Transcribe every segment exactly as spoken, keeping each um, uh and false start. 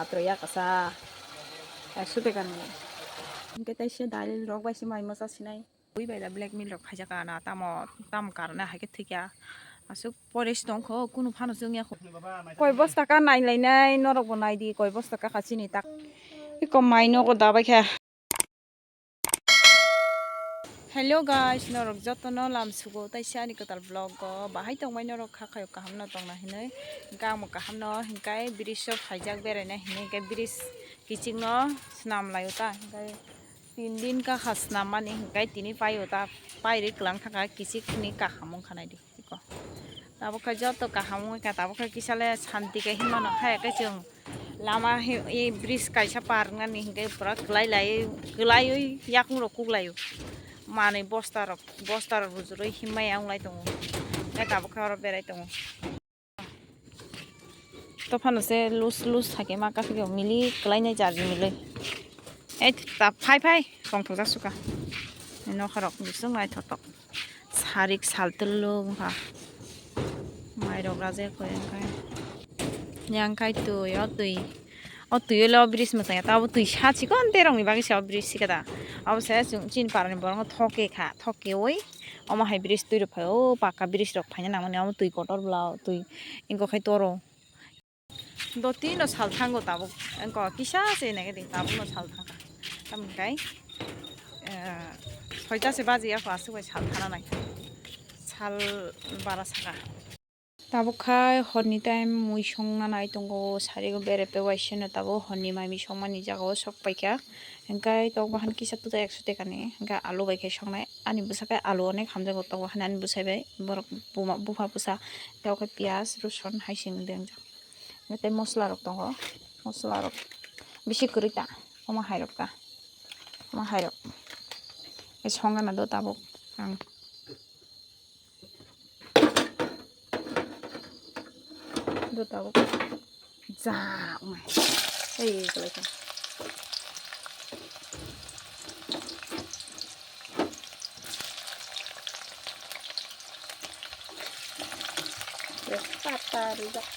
Matro ya kasa. Ekso teka ni. Hingke taisa dal rok bai se mai mosa sinai. Bui bai da blackmail rok khaijak ka na tamo, tamo karne hai khe thikya. Aswk porish tongkho, kunu phano chwngya kho. Koi bosta ka nai lainai, norok bo nai di, koi bosta ka kha chini tak. Iko mai nogo dabai kha. Hello guys, norok jotono lam sugo taisa ani kwtal vlog o. Bahai tongbai norok kha khayo kaham no tongna hinui. Hingke ang bo kaham no hingkai bridge o phaijak beraina hinui, hingke bridge kiching no swnam laio ta, hingke tin din ka kha swnam mani, hingke tini paio ta, pairwi kwlang thangkha kichik ni kaham wngkha naidi. Iko. Tabuk khe joto kaham wngkha, tabuk khe kisa le santi khe hinmano, haya khe chwng lama hi-, i bridge kaisa par wngnani hinkhe pura kwlai lai, kwlaiwi yakung rok kuklaio. Manwi bosta rok, bosta rok rujurwi hinmaya wnglai tongo. Hingkhe tabuk khe oro berai tongo. To phano se loose loose sakhe ma kaphikhe mili kwlainai jarni mili. Ei ta phai phai tongthok jak suka. Nokha rok bising naithotok. Sarik saltwlwk wngkha. Mairok rajak koi wngkha. Yang khai twi, o twi. O twi o le o bridge mwchang ya. Tabuk twi sa chikon terong ni bagwi se o bridge sikada. Abo se chwng chini parani borok no thoke kha. Thoke oi omo hai bridge twi rok phai o pakka bridge rok phaina nangmani. Omo twi kotor bwla o twi. Ingo khai toro. Dotino sal thango tabuk, wngkha kisa se nai di tabukno sal thangkha. Tamoni kai, eh, soita se baji ya kho aswk bai sal thana nai. Sal bara saka. Tabuk khai horni time mui songna nai tongo, sarigo berep waiseno tabuk horni mai mui songmani jagao sok paikha. Hingkai tok bahan kisa tuta ekso tekani, hingkai alu bai khai songnai. Ani bwsa khai alu onek hamjago tok bahan ani bwsai bai, borok buma, bupha bwsa, tok khai piyaj, roson hai sini dengjak. Tei mosla rok tongo, mosla rok bisi kwrwi ta, omo hai rok ta, omo hai rok. Songa na do tabuk ang. Do tabuk. Ja, ongmai. Ei, kwlai kha. Tejpata rijak.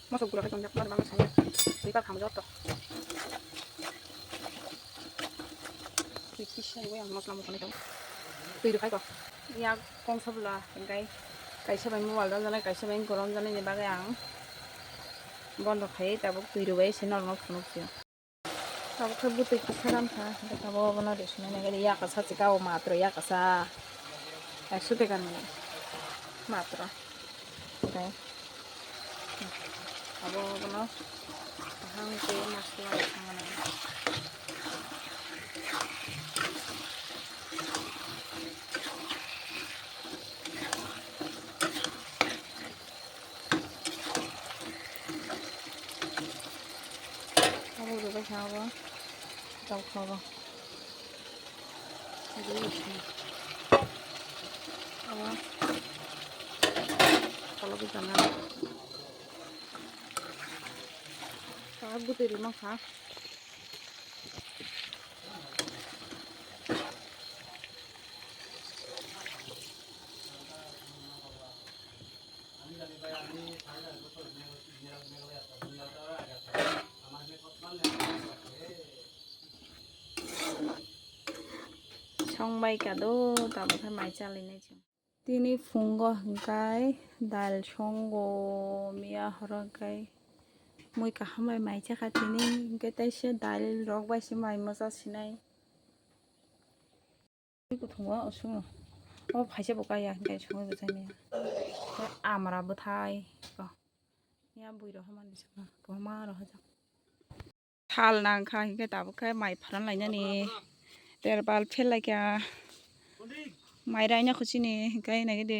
Mosok gura khai tongjak, mani bagwi saya. Twi kha kham joto. Twi kisa bai ang mosla mosla nai tongo. Twi rw khai ko. Yak kongsa bwla hingkai kaisa bai mobile dol jalai, kaisa bai gorom jalai ni bagwi ang bondo khai tabuk twi rw bai se norok no phunuk sio. Tabuk khe bwtwi kisa ram kha, hingke tabuk abono rw swnai nai khe yakasa chika o matro yakasa ekso teka ni matro. Hingke abo abono kaham khe masla rok thangna. Abo rwbai kha abo. Tokthok o. Abo. Tolok jana. Tolok bwtwi rwma kha. Songbai kado, tabukhe mai chalinai chwng. Tini phungo hwnkhe dal songo, miya horo hwnkhe mui kaham bai mai chakha tini, hwnkhe teisa dal rok bai se mai mosa sinai. Twi kuthungo o swngo. O phaisa bo kaya hwnkhe songwi bo chai maya. Tei amra bwthai ko. Ya bui rohormani saka. Kwbangma rohorjak. Thal nangkha hinkhe tabuk khe mai pharan lainani. Terbal phel laikha. Mai raina khuchini hinkhe naikhe de.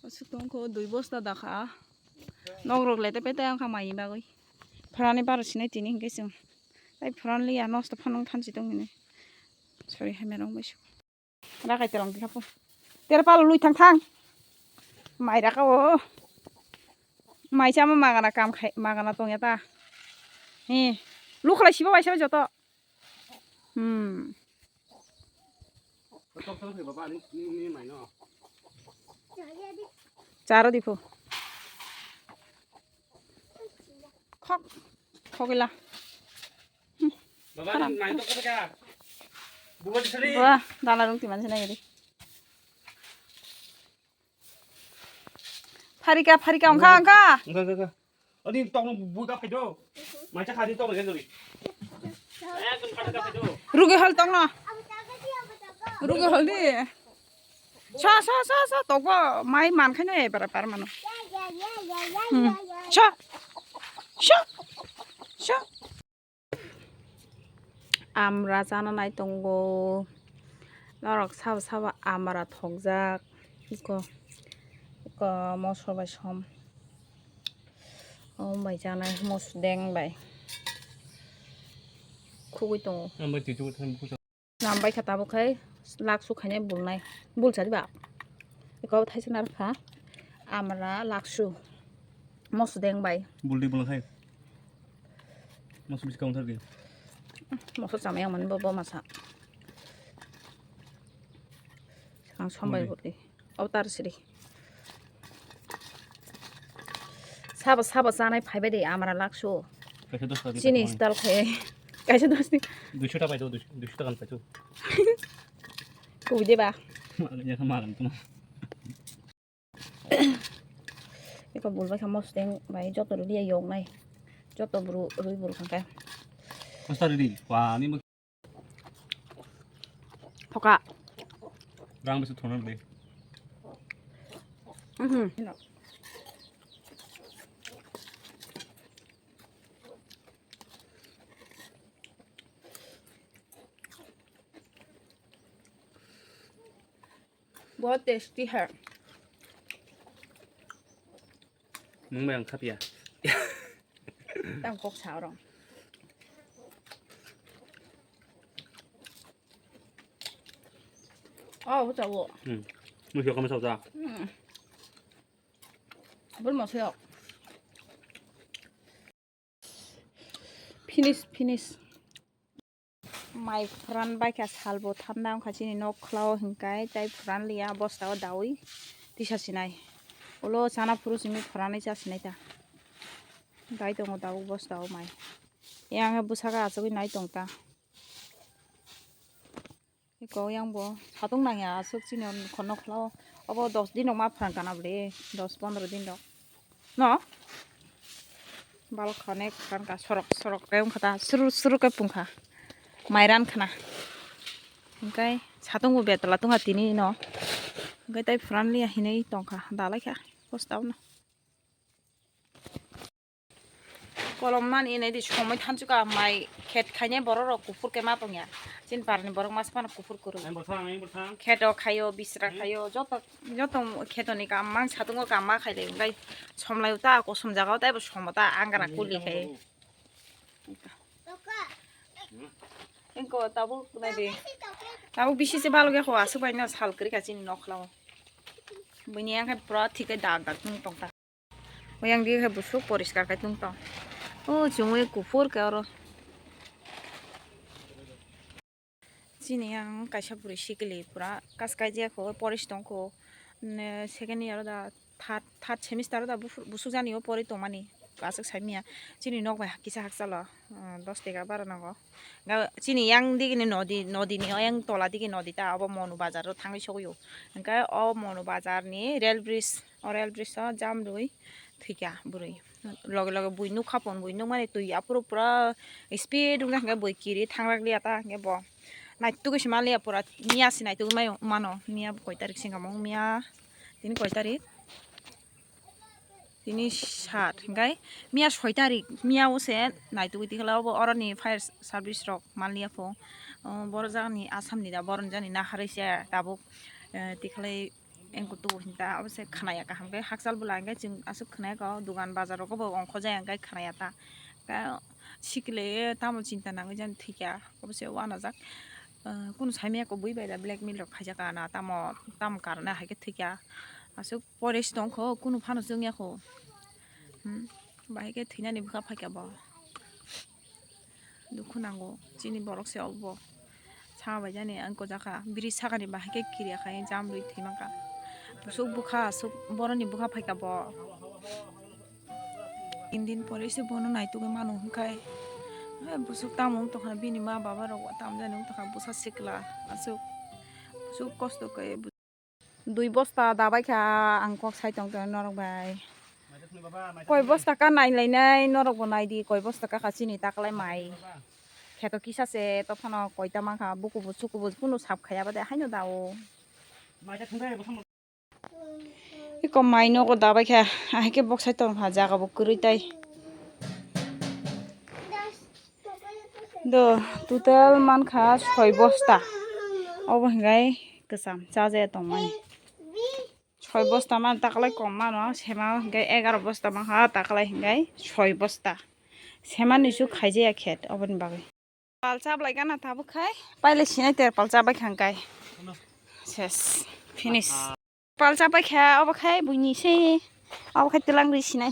Aswk tongkho dui bosta dakha. Nok rok lete pete wngkha maini bagwi. Phorani baro sinai tini hinkhe chwng. Tai phorani liya nosto phano wng thansi tong hini. Sorry, hamya rong bai su. Rakai terong khe po. Terpal lui thang thang. Mai raka o. Mai chama magana kam khai, magana tong ya ta. He. Lukhalai sibo bai sibo joto. Hmm. Charo di po. Khok. Khogila. Baba, nai to kata ka? Buat seri. Wah, dana rung timan sini gini. Pharika, pharika, ongkha, ongkha. Ongkha, ongkha, ongkha. Ani tokno bui ka phaido. Mai cha khadi tokno gel dori. Ekdom khadi ka phaido. Rugi hol tokno. Rugi hol di. Sa, sa, sa, sa, tokbo mai man khaino e bara par mano. Hmm. Sa. Sa. Sa. Amra chana nai tongo. Norok sabo sabo amra thokjak. Iko, iko moso bai som. Om bai chanai moso deng bai. Khugui tongo. Nambai kha tabuk khai laksu khainai bulnai. Bul sadi ba. Iko thaisa narwkha. Amra laksu. Moso deng bai. Buldi bulkhai. Moso biskang thar di. Moso chamai ang mani bo, bo masa. Ang sombai buldi. Otar siri. Sabo, sabo chanai phaibai de amra laksu. Kaisa dos taka. Chini stal khai. Kaisa dos ni. Duiso taka paito, duiso taka paito. Kubui de ba. Malang ya malang tuma. Eko bulbai kha mosdeng bai joto rili yoknai. Joto bru rui bul khangkhe. Kosta rili, wani mo. Thoka. Rang bisi thona rili. Mhm. Bahut tasty hai. Nung bai ang khapya. Tang kok sa oro. Oh, bu cha bu. Hmm. Mu sio kama sa ta. Hmm. Bul mo sio. Finish, finish. Mai phuran bai kha, salbo thanda wngkha chini nok khwlao, hinkai tai phuran liya, bostao dawi tisa sinai. Ulo chana phuru simi phuranwi cha sinai ta. Dai tongo tabuk bostao mai. Yang bwsaka achugwi nai tong ta. Eko yang bo satung nangya aswk chini nok khwlao. Obo dos din rok ma phrang kana bwle, dos pondro din rok. No? Balok kha onek phrang ka sorok sorok khe wngkha ta, suru suru khe pungkha. Mai ran khna. Hingkai satung bo betla tongkha tini no. Hingkai tai phuran liya hinwi tongkha, dalai kha postao no. Kolom mani nai di somoi thansuka mai khet khainai borok rok kuphur khe ma tongya. Chini parni borok masa phano kuphur kwrwi. Ang bo thang, ang bo thang. Kheto khaio, bisra khaio, joto, joto khetoni kam mang satungo kam ma khailai, hingkai somlai ta kosom jagao taibo somo ta angara kuli khai. Engko tabuk nai di. Tabuk bisi se balok ya kho aswk bai no sal kwrwi kha chini nok khwlao. Buini yang khe pura thik khe dak dak tong ta. Oyang di khe busuk poriskar khai tong tong. O chumui kuphur khe oro. Chini yang kaisa bwrwi sikili pura kas kaijak kho, poris tong kho. Ne second year da third, third semester da busu-, busuk jani o pori tongmani. Aswk sai manya. Chini nok bai kisa hakchalo, ah, dos taka bara nango. Ga-, chini yang digi ni nodi, nodi ni yang tola digi nodi ta obo Monu Bazar o thangwi sogwi o. Hingke o Monu Bazar ni rail bridge. O rail bridge o jam rwi thwikha bwrwi. Loge loge bui nukha pon, bui nukmani twi aphuru pura speed wngjak, hwnkhe bui kiri thangrak liya ta, hwnkhe bo naitugwi se manliya pura, miya se naitugwi mano, miya koi tarik se wngkha, miya tini koi tarik? Tini sat, hwnkhe miya soi tarik, miya o se naitugwi tikhala obo oroni fire service rok manliya pho, o borok jagani Assam ni da, borok jani naharwi se tabuk, eh, tikhalai. Engko tubu hinta obo se khnaya kaham khe hakchal bwla hwnkhe chwng aswk khnaya kha o dogan bazar rogo bo ongkhor jaya hwnkhe khnaya ta. Khe sikle tamo chinta nangwi jani thwikha obo se uanajak. Ah, kunu saimaya ko bui bai da blackmail rok khaijak ka na, tamo tamo karne hai khe thwikya. Aswk pore se tongkho, kunu phano chwngya kho. Hmm, bahai khe thwinani bwkha phaikya bo. Dukhu nango chini borok se obo. Sa bai jani ang ko jaka biri sakani bahai khe kiriya khai jam rwi thwi mankha. Busuk bwkha aswk boroni bwkha phaikya bo. Tin din pore se bono naitugwi mano hwnkhe, hai busuk tamo wng tongkha, bini ma baba rok tamo jani wng tongkha, bwsa sikla aswk, aswk kosto khe. Dui bosta dabai kha ang kok sai tong tong norok bai. Koi bosta ka nai lainai norok bo nai di, koi bosta ka kha chini taklai mai. Kheto kisa se to phano koita mankha, bukubu sukubu kunu sap khaya bade haino dao. Iko mai nogo dabai kha, ahai khe bok sai tong kha, jaga bo kwrwi tai. Do, total mankha soi bosta. Obo hingai kwcham chajaya tongmani. Soi bosta man taklai kom mano, sema hingai egaroh bosta mankha, taklai hingai soi bosta. Semani su khaijaya khet, oboni bagwi. Palcha blai gana tabuk khai, paile sinai ter palcha bai khang kai. Ses, finish. Palcha bai kha, obo khai buini se, obo khai tilang ri sinai.